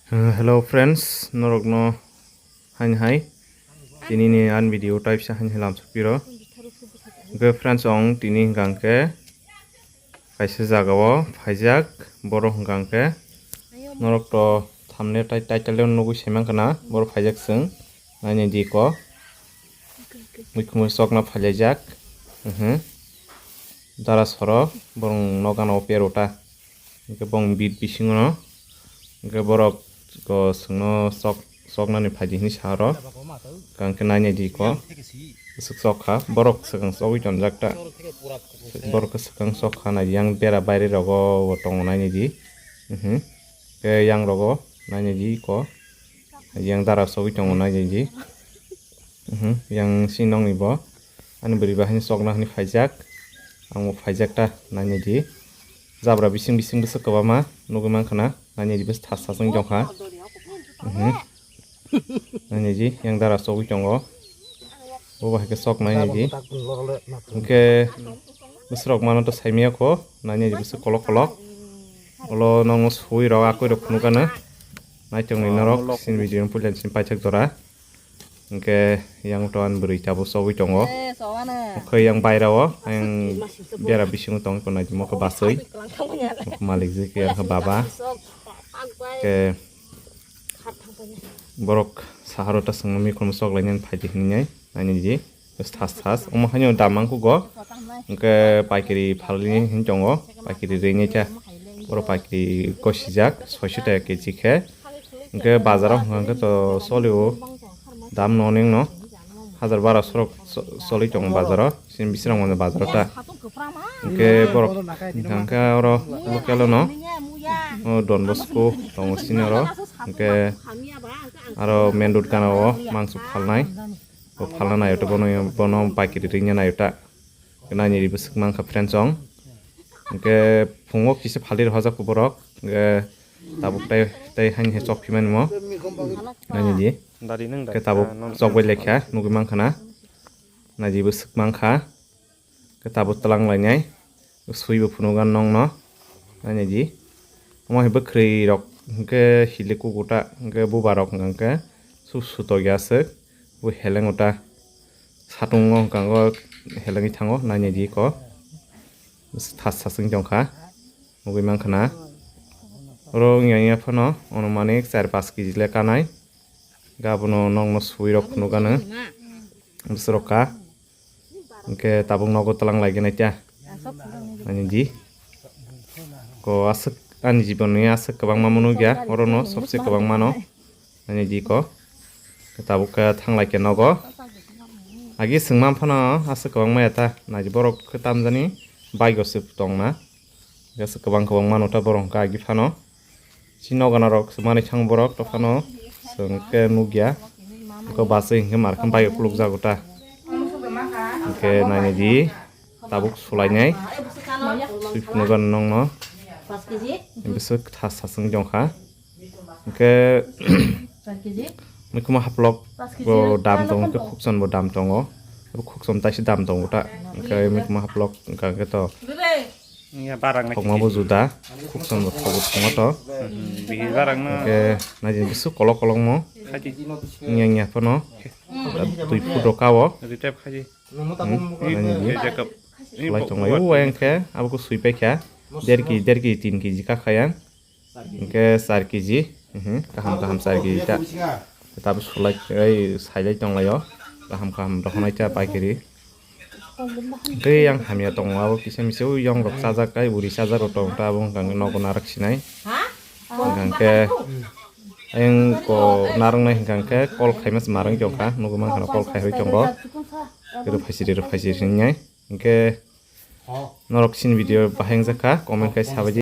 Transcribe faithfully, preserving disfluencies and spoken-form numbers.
Uh, hello friends, norokno hain hai. Tini ni an video type sa hain hai lam sukpiro. Hwnkhe friends, ong tini hwnkha hwnkhe kaisa jaga o phaijak, borok hwnkha hwnkhe norok to thumbnail tai title o nugwi saimankha na, borok phaijak chwng nainai di ko. Muikhumui chokna phailaijak. Mhm. Dara soro borok nokano o perota. Hwnkhe bong bit bisingo no. Hwnkhe borok ko chwngno chok, choknani phaidi hinwi sa oro. Hwnkhe nainai di ko. Bwswk chok kha. Borok swkang chogwi tonjak ta. Borok khe swkang chok kha nai yang bera baire rogo bo tongo nainai di. Mhm. Khe yang rogo nainai di ko. Yang dara chogwi tongo nainai di. Mhm. Yang si nongni bo. Ani bwrwi bahai chokna hwnwi phaijak. Ang bo phaijak ta nainai di. Jabra bising bising bwswk kwbangma nugwi mankha na. Nainai di bwswk thas thas wng tongkha. Mhm. Nainai di yang dara chogwi tongo. Bo bahai khe chok nainai di. Hwnkhe bwswk rok mano to saimaya kho. Nainai di bwswk kolok kolok. Olo nongo sui rok akoi rok phunukano. Naitongni norok sin video puila sin paithak jora. Hwnkhe yang to an bwrwi tabuk chogwi tongo. Hwnkhe yang baira o, yang bera bisingo tong tongo, naitongmo khe baswi. Malik ji khe yang khe baba. Hwnkhe borok saharo ta swngno mikhumu chok lainani phaidi hinwi nai, nainai di. Thas thas. Omo haino dam mangkuk go. Hwnkhe paikari phalwi hinwi tongo. Paikari rwi nai ta. Oro paikari gosijak, soiso taka kechi khe. Hwnkhe bazaro hwnkha hwnkhe to solio. Dam no neng no. Hajar bara sorok so-, solwi tongo bazaro. Sini bisrang mano bazaro ta. Hwnkhe borok hwnkha hwnkhe oro local no. O Don Bosco tongo sini oro. Hwnkhe aro main road gana o mangso phalnai. Bo phalna naio ta, bono, bono paikari ringya naio ta. Nainai di bwswk mankha friends ong. Hwnkhe phungo kisa phalwi rwjak borok. Hwnkhe tabuk tai, tai haini hai chok phimani mo. Nainai di. Dari nang hwnkhe dari, tabuk ah, non chok bai lekha, nugwi mankha na. Naidi bwswk mankha. Hwnkhe tabuk twlang lainai. Sui bo phunukgo nongno. Nainai di. Omo hai bwkhwrwi rok hwnkhe hili kukuta hwnkhe buba rok hwnkha hwnkhe su-, sutok ya aswk. Bo heleng uta satung o hwnkha hwnkhe helengwi thango nainai di ko. Thas thas wng tongkha. Nugwi mankha na. Oro wngya wngya phano onumanik char pash kg le kanai. Hwnkhe abono nongno sui rok phunukgano. Bwswrok ka. Hwnkhe tabuk nogo twlang lai gwnai ta. Ani di. Ko aswk ani jibon ni aswk kwbangma mwnwi ya. Oro no sobse kwbangma no. Ani di ko. Tabuk khe thanglai khe nogo. Agi swngma phano aswk kwbangma ya ta. Naidi borok khe tamjani bike o se tongna. Gas kwbang kwbang mano ta borok hwnkha agi phano. Si nogo norok se manwi thang borok to phano. Chwng khe nukya. Ko bachwi hinkhe mar khe bike o kulukjago ta. Hinkhe nainai di. Tabuk sulainai. Sui phunukgano nongno. Bwswk thas thas wng tongkha. Hinkhe mikhumu haplok bo dam tongo, hinkhe khukson bo dam tongo. Abo khukson taisa dam tongo ta. Hinkhe mikhumu haplok hinkhe to khokma bo juda, khukson bo thogo tongo to. Hinkhe naidi bwswk kolok kolok mo. Wngya wngya phano twi phut rok kao. Lai tonglai o ayang khe abo khe sui paikha. Der kg, der kg, tin kg kakhayang. Hinkhe char kg, mhm, kaham kaham char kg ta. Tabuk sulai, ei, sailai tonglaio. Kaham kaham rohornai ta paikari. Tei yang hamya tongo, abo kisa misa o yong rok chajak, kai uri chajak rok tong ta, abo wngkha khe nogo narak sinai. Hwnkha khe ayang ko narwknai hwnkha khe kol khaima se narwk tongkha, nugwi mankha kol khai rwi tongo. Rwphaisiri, rwphaisiri hinwi. Hinkhe norok chini video bahai wngjakha, comment khai sabaidi.